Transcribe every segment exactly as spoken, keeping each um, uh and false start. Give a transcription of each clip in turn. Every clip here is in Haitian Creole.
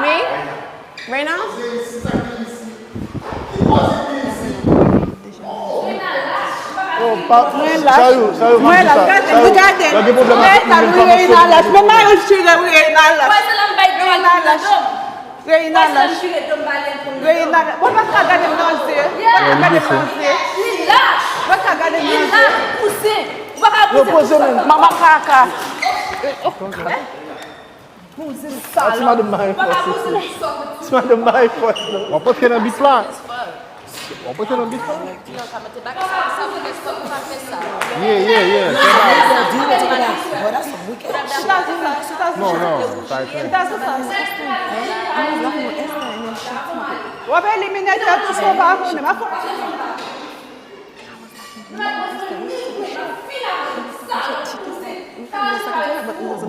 Me? Reina? Oh, pa, mwen lach. Sayou, Sayou, pa Mwen di lach. sa. Sayou, Gade, yo gen pwoblèm avèk moun menm pa Reina mansyone lach. moun. Men Mayo chire Reina lach. Wè se lè m bay dwa Reina lach. Dom. Reina lach. Reina lach. Mwen pa ka gade m nan zye. Mwen pa ka gade m nan zye. Li lach. Mwen pa ka gade m Li nan lach zye. Pouse. Ou pa ka Yo, pouse poze tout sa. Menm. Mama kaka. Pouse Ah, ti madanm mari Ou pa ka fòs. pouse tout sa. Ti madanm mari fòs non. W ap antre nan bif la. W ap antre nan bif la. Yeah, yeah, yeah. Boy, that's some wicked ass shit. Non, non, sa e klè. W ap elimine tèt ou fò pa konnen. Ma fò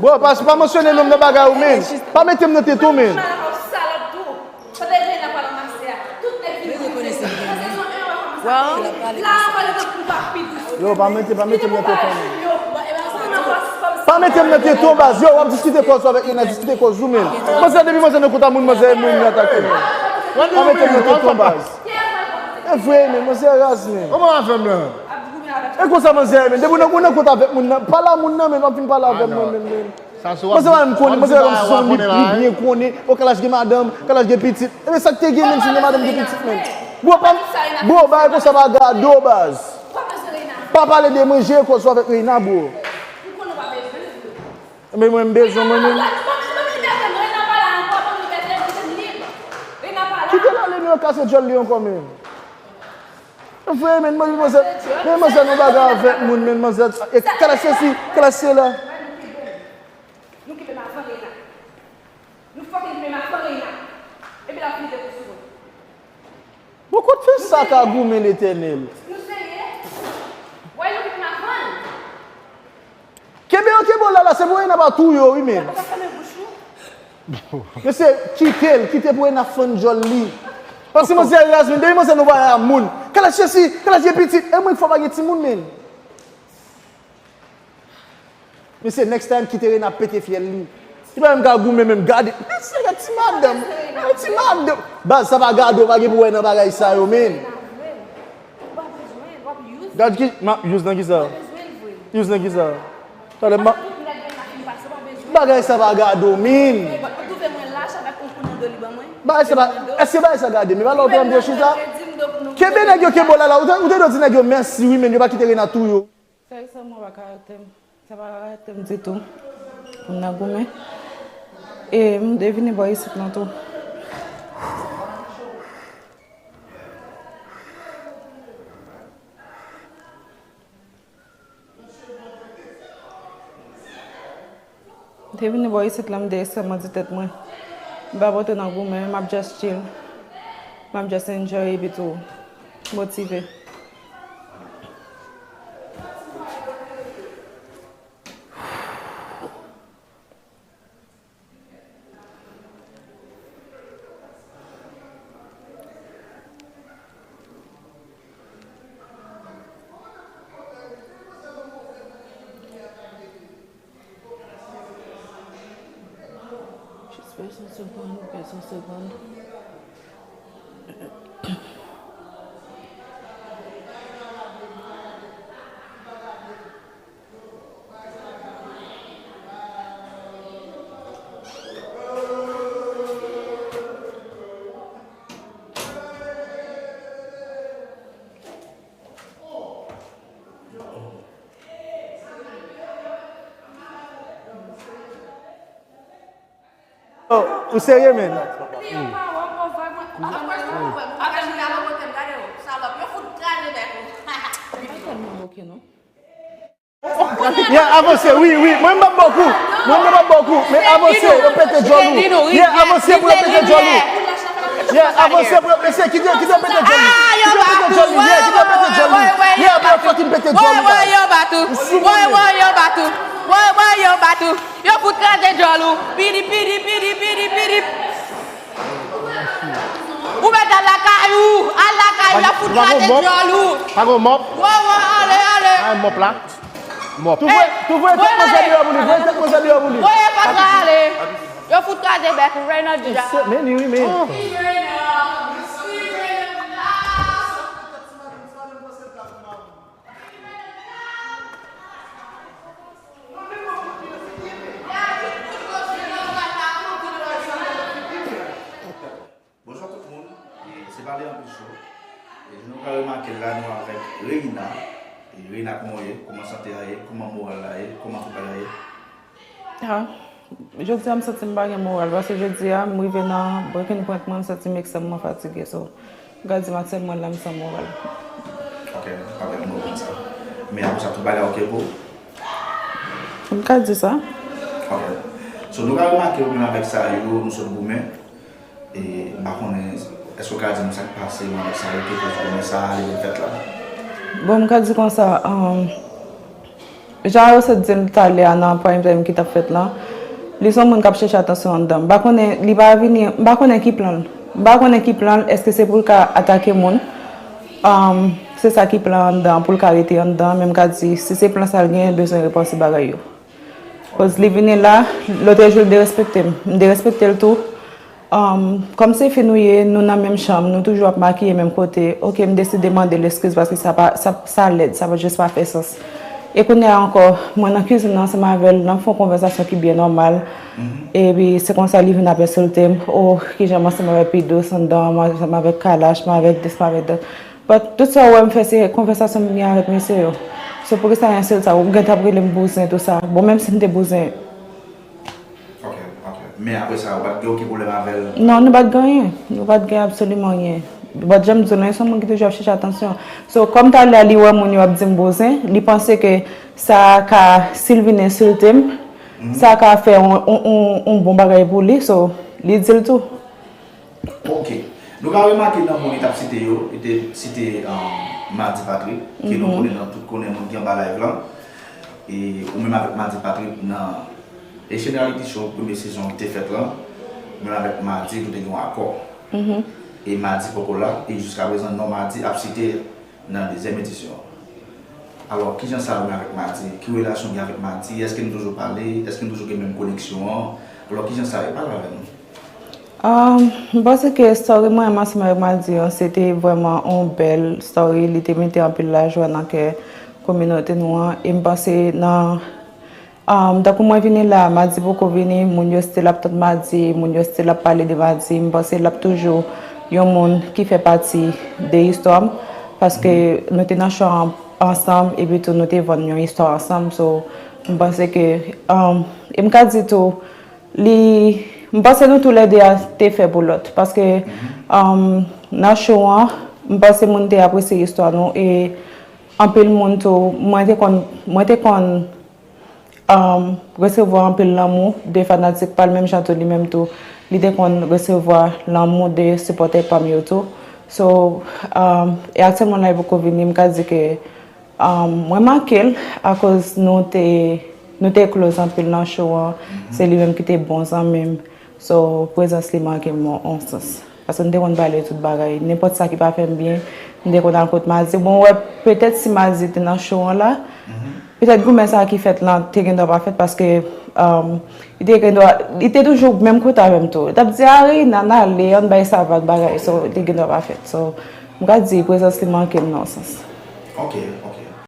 Bro, pa, pa mansyone non m nan bagay ou menm. Pa mete m nan tete w menm. Yo, pa mete, pa mete m nan tete w menm. Pa mete m nan tete w baz. Yo, w ap diskite kòz ou avèk Reina, diskite kòz ou menm. Manzè, depi manzè nan kont a moun, manzè e moun li atake. Pa mete m nan tete w baz. E vre, men, manzè raz, men. Kòman afè m nan? E konsa manzè ye, men. Depi w nan, w nan kont avèk moun nan, pale a moun nan, men, w ap vin pale avè m, mwen, men, men. Manzè pa menm konnen, manzè pa menm konnen, li byen konnen. O, Kalash gen madanm, Kalash gen pitit. Ebyen, sa k te gen, menm si gen madanm, gen pitit, menm. Bro, pa, bro, bagay konsa pa gade w, baz. Pa pale de manje, kòz ou avèk Reina, bro. Ebyen, mwen, m bezwen mwen, menm. Kite l ale, men, al kase djòl li ankò, menm. Vre, men, manzè, men manzè nan bagay avèk moun, men manzè, e Kalash sesi, Kalash sela. Nou kenbe m avan Reina. Nou fòk kenbe m avan Reina. Epi l ap vide kou sou mwen. Bon, kot fè sa ka goumen, Letènèl? Nou serye? Wè nou kenbe m avan l. Kenbe yo, kenbe yo la, la, se pou Reina pa touye w, wi, men. Ou ka fèmen bouch ou? Mesye, kite l, kite pou Reina fann djòl li. Paske manzè raz, men depi manzè nou pa a moun. Kalache si, kalache pitit, e mwen k fò pa gen timoun, men. Mesye, next time, kite Rena pete fyèl li. Li pa menm ka goumen menm, gade. Mesye, gade ti madanm. Gade ti madanm. Baz, sa pa gade, w pa gen pou wè nan bagay sa yo, men. Gad ki, ma, use nan ki sa? Use nan ki sa? Talè, ma, bagay sa pa gade w, men. Bagay sa pa, èske bagay sa gade, men pa la w te antre chita? Kenbe nèg yo, kenbe w la, la. Ou te, ou te dwe di nèg yo mèsi, wi, men yo pa kite Rena touye w. Sèryezman, pa karaktè m. Sa pa karaktè m ditou. Pou m nan goumen. E m te vini bò isit lan tou. M te vini bò isit lan, m te sèlman di tèt mwen, m pa pote nan goumen, m ap just chill. M ap just enjoy epi tou motive. Jis pase yon segonn, pase yon segonn. Oh, ou serye, men? Yo avanse, wi, wi. Mwen, mwen pa bòkou. Mwen, mwen pa bòkou. Men avanse, yo pete djòl ou. Yeah, avanse pou yo pete djòl ou. Yeah, avanse pou yo, mesye, kite, kite yo pete djòl ou. Kite yo pete djòl ou. Yeah, kite yo pete djòl ou. Yeah, pou yo fucking pete djòl ou. Woy, woy, yo bat ou. Woy, woy, yo bat ou. Woy, woy, yo bat ou. Yo fout kraze djòl ou. Pidi, pidi, pidi, pidi, pidi. Ou mèt al lakay ou. Al lakay ou, y ap fout kraze djòl ou. Pa gon mòp. Woy, woy, ale, ale. Ay, mòp la. Mòp. Tou voye, tou voye tèt manzè deyò pou li. Voye tèt manzè deyò pou li. Voye fatra ale. Yo fout kraze bèk ou, Reynald dja. Men li wi, men. Bonjou tout moun, e se pa de anpil cho. E jan nou ka remake la, nou avèk Reina. E Reina, kòman w ye? Kòman sante a ye? Kòman moral la ye? Kòman tout bagay ye? Ah, jodi a m santi m pa gen moral, paske jodi a m rive nan breaking point mwen, m santi m ekstrèmman fatige, so, m ka di m aktyèlman la m san moral. Ok, pa gen pwoblèm sa. Men apre sa, tout bagay ok pou ou? M ka di sa. Ok. So, nou ka remake ou menm avèk sa yo, nou sot goumen. E, m pa konnen, èske w ka di m sa k pase, mwen, sa yo te koz goumen sa a, li vin fèt la? Bon, m ka di konsa, um, jan yo sot di m talè a nan prime time ki t ap fèt lan, li se yon moun k ap chèche atansyon anndan. M pa konnen, li pa vini, m pa konnen ki plan l. M pa konnen ki plan l, èske se pou l ka atake moun? Um, se sa ki plan anndan, pou l ka rete anndan, men m ka di, si se plan sa l genyen, l bezwen repanse bagay yo. Koz li vini la, lòt jou l derespekte m. M derespekte l tou. Um, kòm se fi nou ye, nou nan menm chanm, nou toujou ap makiye menm kote. Ok, m deside mande l eskiz paske sa pa, sa, sa lèd, sa pa, jis pa fè sans. E kounye a ankò, mwen nan kizin nan ansanm avè l, n ap fè yon konvèsasyon ki byen nòmal. Epi se konsa li vin ap ensilte m. Oh, kijan m ansanm avèk Pidous anndan, m ansanm avèk Kalash, m avèk dis, m avèk dat. But tout sa ou wè m fè se konvèsasyon m gen avèk mesye yo. So poukisa ensilte sa? Ou gentan ap rele m bouzen tou sa. Bon, menm si m te bouzen. Ok, ok. Men apre sa, ou pa t gen okenn pwoblèm avè l? Non, nou pa t gen anyen. Nou pa t gen absoliman anyen. But jan m di w lan, se yon moun ki toujou ap chèche atansyon. So kòm talè a li wè moun yo ap di m bouzen, li panse ke sa ka, si l vin ensilte m, sa ka fè yon, yon, yon, yon bon bagay pou li. So li di l tou. Ok. Nou ka remake nan moun li t ap site yo, li te site, um, Mardi Patrick, ke nou konnen nan tout konnen moun ki anba live lan. E ou menm avèk Mardi Patrick nan Haitian Reality Show premye sezon te fèt lan, ou menm avèk Mardi nou te gen yon akò. E Madi poko la, e jiska prezan non Madi ap site nan dezyèm edisyon an. Alò, kijan sa ye menm avèk Madi? Ki relasyon w gen avèk Madi? Èske nou toujou pale? Èske nou toujou gen menm koneksyon an? Alò, kijan sa ye? Pale avè nou. Um, m panse ke story mwen ansanm avèk Madi an, se te vrèman yon bèl story. Li te mete anpil lajwa nan kè kominote nou an. E m panse nan um, tankou mwen vini la, Madi poko vini, moun yo still ap tann Madi, moun yo still ap pale de Madi. M panse l ap toujou yon moun ki fè pati de istwa m, paske nou te nan chan an ansanm, epi tou nou te vann yon istwa ansanm. So, m panse ke, um, e m ka di tou, li, m panse nou toulède a te fè pou lòt, paske um, nan show an, m panse moun te apresye istwa nou, e anpil moun tou, mwen te konn, mwen te konn um, resevwa anpil lanmou de fanatik pa l, menm jan tou li menm tou, li te konn resevwa lanmou de sipòtè pa m yo tou. So, um, e aktyèlman la, li poko vini, m ka di ke um, mwen make l akoz nou te, nou te close anpil nan show an. Se li menm ki te bon zanmi m. So, prezans li manke m yon, yon sans. Paske m te konn pale tout bagay. Nenpòt sa ki pa fè m byen, m te konn al kot Madi. Bon, wè, petèt si Madi te nan show an la, petèt goumen sa ki fèt lan te gen dwa pa fèt paske um, li te gen dwa, li te toujou menm kote avè m tou. Li t ap di, Ari, Nana, ale, ann bay sa vag bagay. So, li te gen dwa pa fèt. So, m ka di, prezans li manke m nan yon sans. Ok, ok.